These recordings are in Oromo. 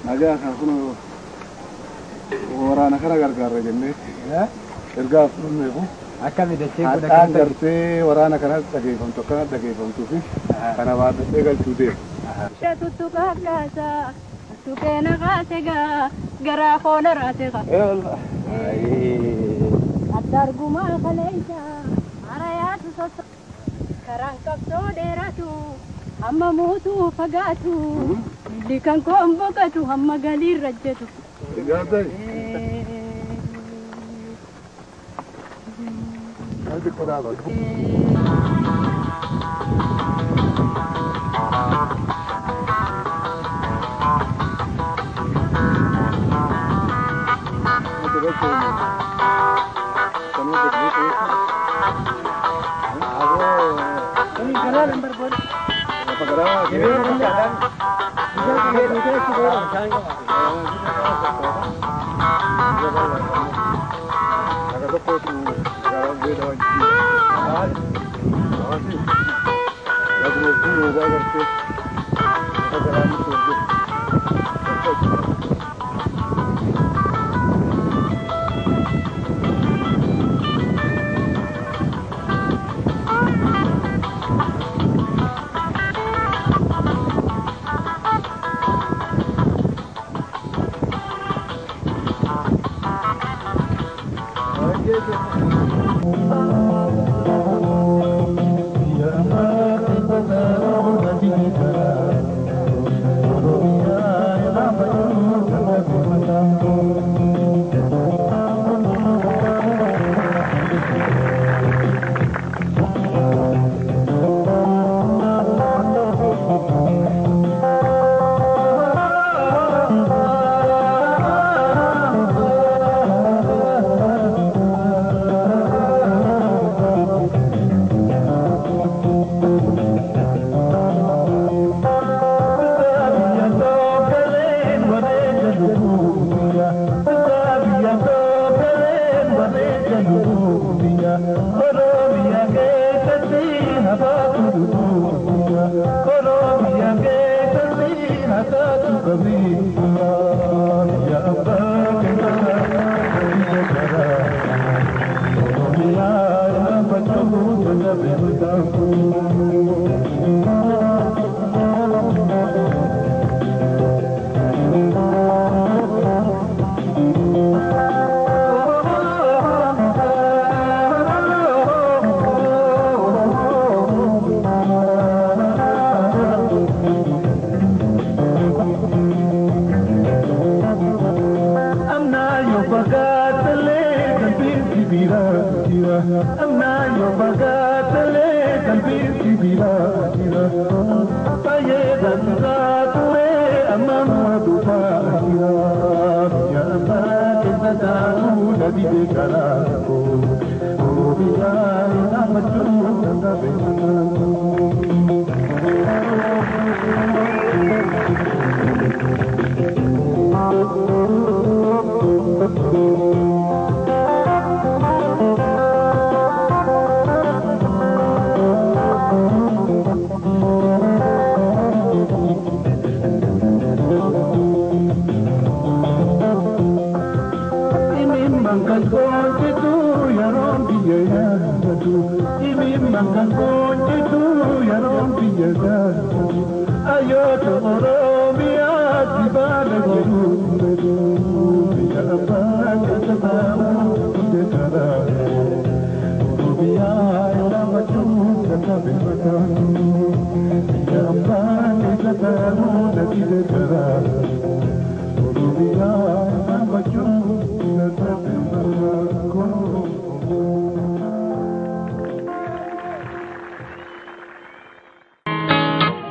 Nagaa kan kun waraana kana gargaarra jennee ergaa fudhanneefu akkami dachee kun hadhaan gartee waraana kana dhageeffamtu akkana dhageeffamtuu fi kana baadhadhee galchuu deemu. Tuttuqaa kaasaa tuqeena kaasegaa garaa koona raasegaa. Adda argumaa kaleessa harayaatu sosso karaan qabsoo dheeratu hamma muutuu fagaatu milli kan koon boqatu hamma galiirra jedhu.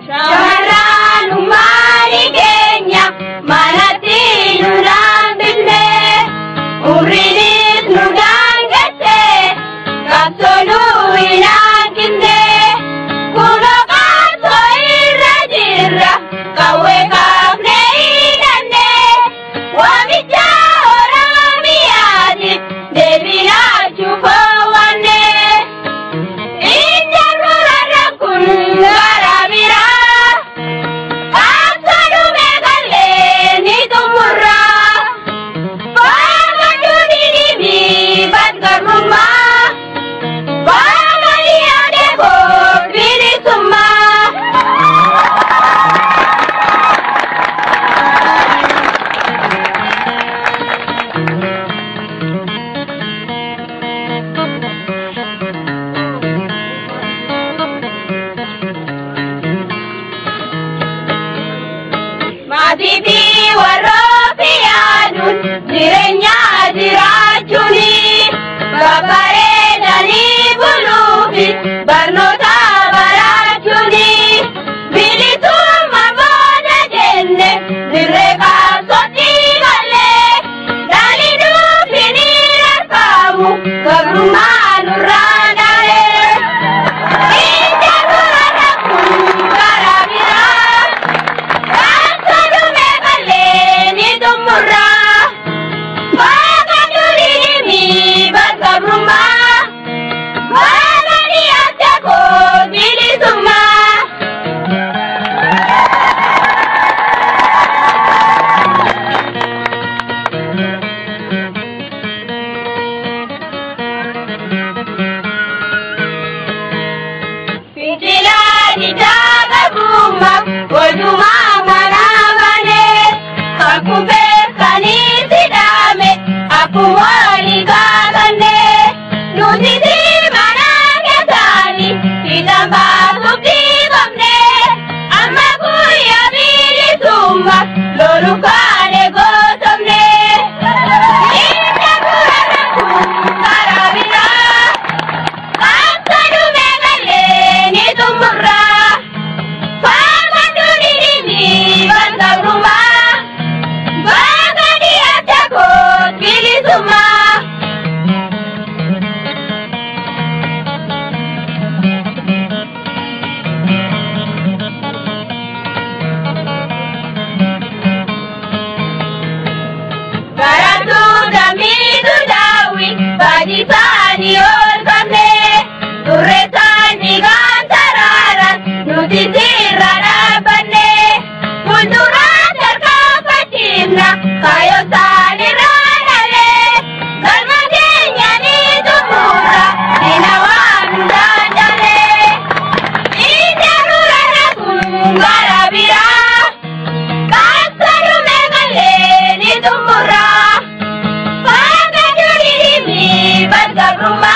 Shamarran ummani Maatii fi warra yaaduun jireenya jiraachuuni babbareedanii buluufi barnoota barachuuni bilisummaa booda jenne dirree qabsootti malee dhaalli nuufi ni rarfaamu gabrummaa nurraa dhalee. Ija dura rakkuun karaa biraa. Kaansalume malee ni xumurraa. Waaqa durii ni bakka-brummaa. Waaqa dhiyaate koo bilisummaa. Fincilaa diddaa gabrummaa walumaa mana malee. Kakubee kanitti dhaame akkuma walii gaafanne. Nuti si mana keessaani fiixaan baasuuf dhiibamne. Amma guyyaa bilisummaa loluu kaane gootomne. Ija dura rakkuun karaa biraa. Kaansalume malee ni xumurraa. Faama durii ni bakka-brummaa. Waaqa dhiyaate koo bilisummaa. Barattuu damiitu daawwi baadhisaanii ol qabne. Turreessaanii gaantaraaraan nuti sirra dhaabbanne. Fuulduraa tarkaanfachiifna kaayyoo isaaniirraa dhalee. Galma keenya ni xumurra diina waan hundaan dhalee. Ija dura rakkuun gara biraa. Kaansalume malee ni xumurraa. Waaqa durii ni bakka-brummaa.